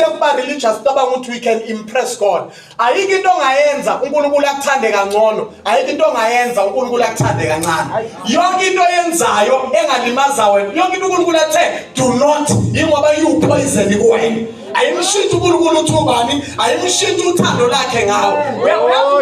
Kuba religious, cabanga ukuthi we can impress God. Ayikho into ongayenza uNkulunkulu akuthande kangcono, ayikho into ongayenza uNkulunkulu akuthande kancane. Yonke into oyenzayo engalimaza wena, yonke into uNkulunkulu athe do not, ingoba iwu poison kuwena. Ayimshintshi uNkulunkulu uthi ubani, ayimshintshi uthando lakhe ngawe.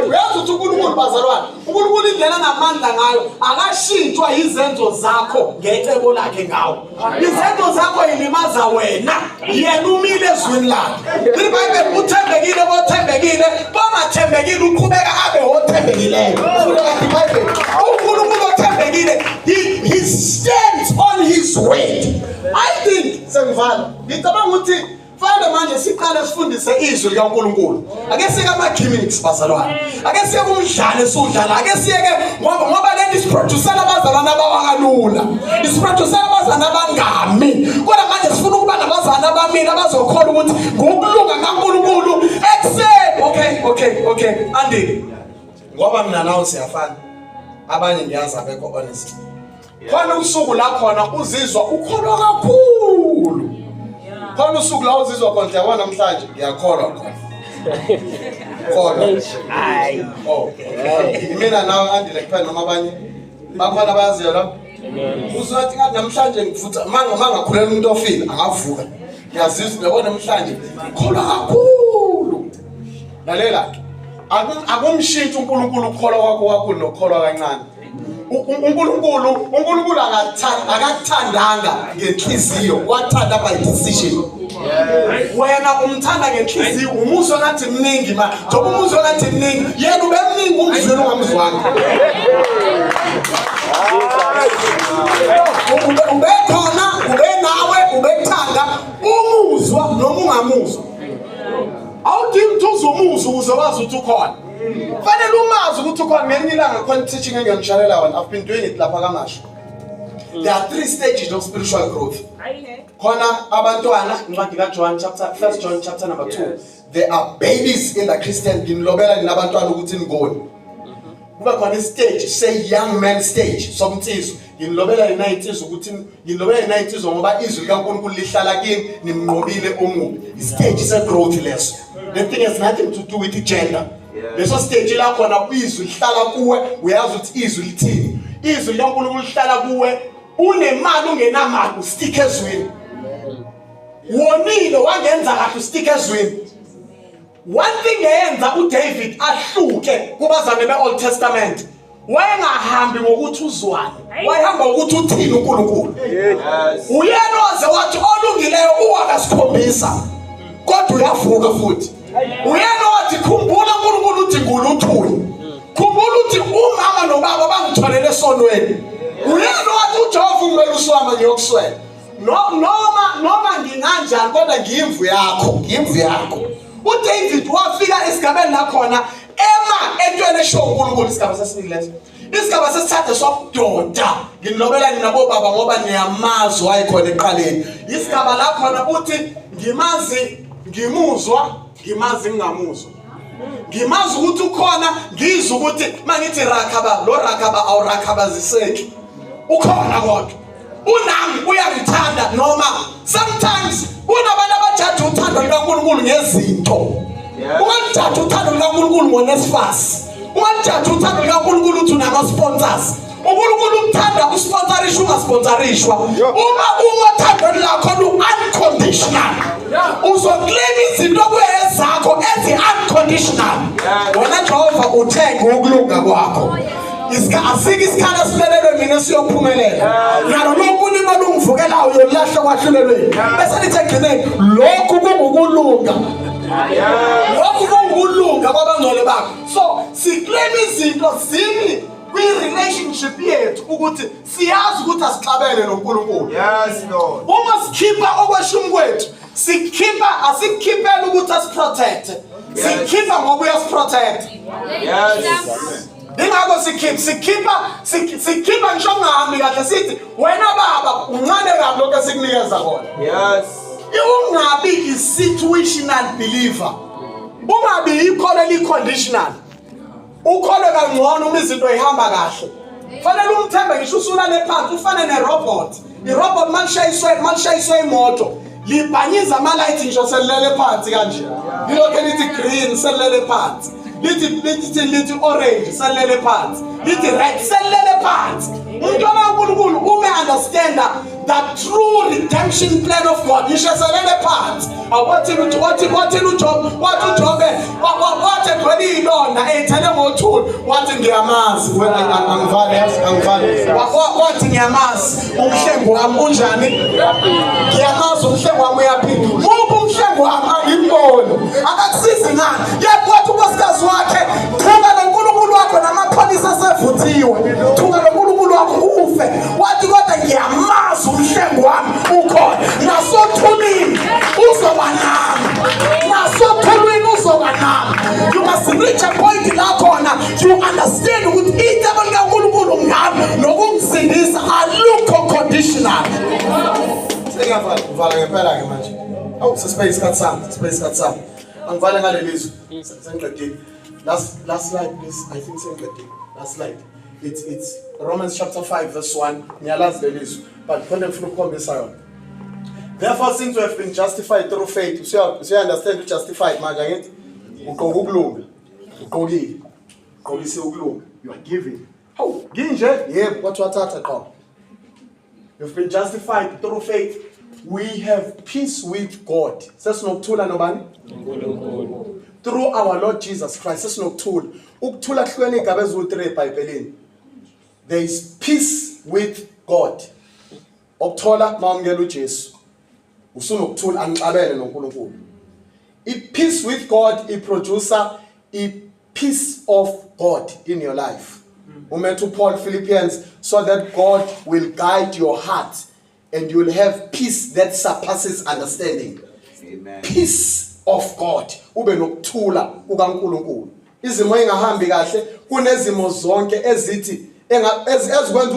Uyazi ukuthi uNkulunkulu, bazalwane, uNkulunkulu indlela anamandla ngayo, akashintshwa izenzo zakho ngecebo lakhe ngawe. Izenzo zakho ilimaza wena, yena umile ezwini lakhe. IBhayibheli, uthembekile kothembekile, bongathembekile uqhubeka abe othembekileyo. Funda kahle iBhayibheli. UNkulunkulu othembekile, he stands on his word. I think sengivala, ngicabanga ukuthi fanele manje siqale sifundise izwi likaNkulunkulu. Ake siyeke ama-gimmicks, bazalwane, ake siyeke umdlalo esiwudlala, ake siyeke, ngoba lento isiproducela abazalwane abawa kalula, isiproducela abazalwane abangami. Kodwa manje sifuna ukuba nabazalwane abamile abazokholwa ukuthi ngokulunga kaNkulunkulu ekuseni. Okay, Andile, ngoba mina nawe siyafana, abanye ngiyazi abekho honest. Khona usuku la khona uzizwa ukholwa kakhulu, khona usuku la uzizwa khona, yabona, namhlanje ngiyakholwa khona khona. Hayi. Oh, imina nawe, Andile, kuphela noma abanye bakhona bayaziyo la? Uzothi ngathi namhlanje ngivutha mangakhulela umuntu ofile angavuka. Ngiyazizwa, yabona, namhlanje ngikholwa kakhulu. Lalela ke, akumshintshi uNkulunkulu ukukholwa kwakho kakhulu nokukholwa kancane. uNkulunkulu akakuthandanga ngenhliziyo, wathanda by decision. Wena umthanda ngenhliziyo, umuzwa ngathi mningi ma, njengoba umuzwa ngathi mningi, yena ubemningi, umzwile ungamzwanga. Ubekhona, ubenawe, ubekuthanda, umuzwa noma ungamuzwa. Awudingi ukuthi uzumuzwa ukuze wazi ukuthi ukhona. Fanele umazi ukuthi ukhona. Ngelinye ilanga khona teaching engiyonishalela wona. I've been doing it lapha kaMashu. There are three stages of spiritual growth. Khona abantwana, incwadi kaJohn, chapter, First John chapter number 2. There are babies in the Christian. Nginilobela nina abantwana ukuthi ningoni. Kuba khona istage se-young man stage somnsizwa. Nginilobela nina insizwa ukuthi nginilobela nina insizwa ngoba izwi likaNkulunkulu lihlala kini, nimnqobile omubi. Istage se-growth leso. The thing has nothing to do with gender. Leso stage la khona izwi lihlala kuwe, uyazi ukuthi izwi lithini. Izwi likaNkulunkulu lihlala kuwe, unemali ungenamali, ustick ezwini. Wonile, wangenza kahle, ustick ezwini. One thing eyenza uDavid ahluke kubazane be-Old Testament, wayengahambi ngokuthi uzwane, wayehamba ngokuthi uthini uNkulunkulu. Uyena waze wathi olungileyo uwa kasikhombisa kodwa uyavuka futhi. Uyena wathi, khumbula uNkulunkulu uthi nguluthuli, khumbula ukuthi umama nobaba bangitholele esonweni. Uyena wathi uJehova umelusi wami, ngiyokuswela no, noma nginganjani, kodwa ngiyimvu yakho, ngiyimvu yakho. UDavid wafika esigabeni la khona ema entweni esho uNkulunkulu. Isigaba sesibili leso. Isigaba sesithathu sobudoda, nginilobela nina bobaba ngoba niyamazi wayekhona ekuqaleni. Isigaba la khona uthi ngimazi ngimuzwa, ngimazi ngingamuzwa, ngimazi ukuthi ukhona, ngizwa ukuthi mangithi rakhaba lo rakhaba awurakhabaziseki, ukhona kodwa unami, uyangithanda. Noma sometimes kunabantu abajaja uthando lukaNkulunkulu ngezinto. Ungalujaji uthando lukaNkulunkulu ngoNSFAS, ungalujaji uthando lukaNkulunkulu uthi unama-sponsors. uNkulunkulu ukuthanda usponsorishwa ungasponsorishwa. Uma othandweni lakho lu-unconditional, uzoclaim izinto kuyezakho ezi-unconditional. Wena Jehova uthe ngokulunga kwakho, asikho isikhala esimelelwe mina siyophumelela nalo lonke ulimi olungivukelayo uyolahla kwahlulelweni. Bese lithi ekugcineni, lokhu kungukulunga, lokhu kungukulunga kwabangcwele bakho. So siclaim izinto zimi kwi-relationship yethu ukuthi siyazi ukuthi asixabene noNkulunkulu. Yes, Lord. Uma sikhipha okweshumi kwethu, sikhipha, asikukhipheli ukuthi asiprotect, sikhipha ngoba uyasiprotect. Ingakho sikhipha ngisho kungahambi kahle, sithi wena baba uncane kabi lokho esikunikeza kona. Ungabi i-situational believer, ungabi ikholo eli-conditional, ukholwe kangcono uma izinto ihamba kahle. Fanele umthembe ngisho usulale phansi, ufane nerobot. Irobot malishayiswe imoto. Libhanyiza ama-light ngisho selilele phansi kanje. Lilokhe lithi green selilele phansi. Lithi lithi lithi orange selilele phansi. Lithi red selilele phansi. Umntwana kaNkulunkulu ume understand the true redemption plan of God. Ngisho selele phansi. Awathi uthi wathi wathi uJob wathi uJobe wathi egcwele iy'londa ey'thele ngothuli wathi ngiyamazi angivale yazi angivale wathi ngiyamazi umhlengi wami unjani ngiyamazi umhlengi wami uyaphila muphi umhlengi wami angimboni akakusizi ngani yathi unkosikazi wakhe thuka lo nkulunkulu wakho namapholisa asevuthiwe thuka lo nkulunkulu wakho ufe wathi kodwa ngiyamazi umhlengi wami ukhona nasothulini uzoba nami nasothulwini uzoba nami. You must reach a point la khona you understand ukuthi icebo likaNkulunkulu ngami nokungisindisa alukho conditional. Sengiyavala ngivala ngempela ke manje. Awu, sesibe isikhathi sami, sesibe isikhathi sami. Angivale ngaleli zwi, sengiqedile. Last slide, please. I think sengiqedile. Last slide. It's Romans chapter 5 verse 1. Ngiyalazi leli zwi, but khona ngifuna ukukhombisa yona. Therefore, since we have been justified through faith, usuya understand justified manje, angithi? Ugqoka ukulunga. Ugqokile. Ugqokise ukulunga. You are given. Hawu, nginje? Yebo, kwathi wathatha qho. You've been justified through faith. We have peace with God. Sesinokuthula nobani? uNkulunkulu. Through our Lord Jesus Christ. Sesinokuthula. Ukuthula kuhlukene igaba eziwu-3 eBhayibhelini. There is peace with God. Okuthola mawamukela uJesu. Usunokuthula anixabene noNkulunkulu. I-peace with God iproduce i-peace of God in your life. Umethu Paul, Philippians, so that God will guide your heart and you will have peace that surpasses understanding. Amen. Peace of God, ube nokuthula kukaNkulunkulu. Izimo engahambi kahle kunezimo zonke ezithi ezikwenza